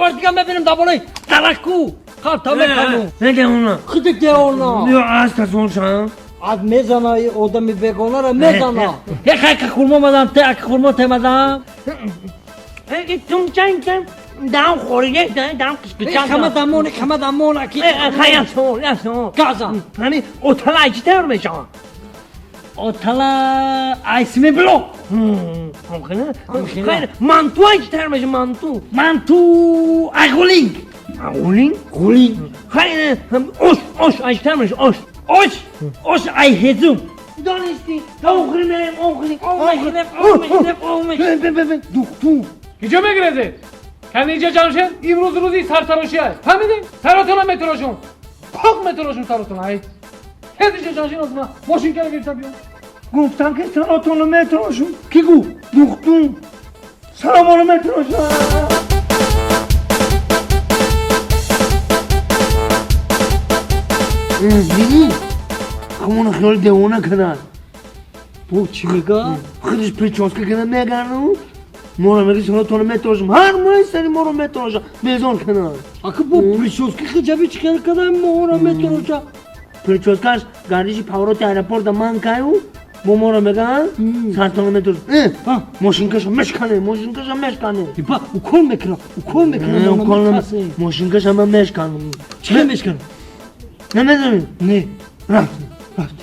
бор дига мебинам дар болои дарахтку қалта мекану. Не девона. Худи девона. Ё аз касоншам. Аз мезана, одами бегонара мезана. Як хурмо мадам, те як хурмо темадам. Тумчан дам хориге, дам қишқичан. Хама дамон, хама дамон аки. Хая сол, я сол. Газа. Ҳами отала айчи тайёр мешавад? Отала айсми блок. Хайр, манту айчи тайёр мешавад, манту? Манту айғулинг. Ғулинг? Ғулинг. Хайр, ош, ош айчи тайёр мешавад, ош? Ош, ош ай ҳезум. Донисти, охири мерем, охири. Ов мехӯрем, ов мехӯрем, ов мехӯрем. Духтур. Киҷо мегирезед? Каниҷа ҷамшед, имрӯз рӯзи сартарошӣ аст. Фаҳмидем? Саротона метарошум. Пок метарошум саротона. Ай. Тез иҷо ҷамшед озма. Мошинкаро гирифта биё. Гуфтам ки саротонро метарошум. Ки гуфт? Духтур. Саромонро метарошам. Дидӣ? Ҳамона хиёли девона карданд. Бо чӣ мега? Худаш прическа карда мегарду. Моро меги саротонро метарошам. Ҳар моҳи сари моро метарошам. Безор карданд. Ака бо прически хиҷаби чӣ кар карда моро метароша? Прическаш гардиши повороти аэропорта ман каю бо моро меган сартонро метарошам. Мошинкаша мешкане, мошинкаша мешкане. Ипа укол мекунам, укол мекунам. Мошинкаша ман мешканам. Чӣ мешканам? Намедонӣ? Не. Рафт, рафт.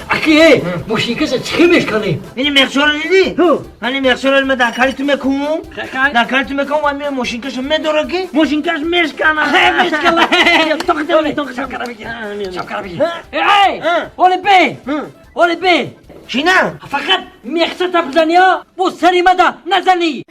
Аки, мошинкаша чӣ мешканем? Ини мехшоро дидӣ? Ани мехшоро ма дар кали ту мекунам. Дар кали ту мекунам ва ме мошинкаша медора ки мошинкаш мешкана. Мешкана. Эй, оле бе! Оле бе! Чӣ на? Фақат мехшата бизанӣ, бо сари мада назанӣ.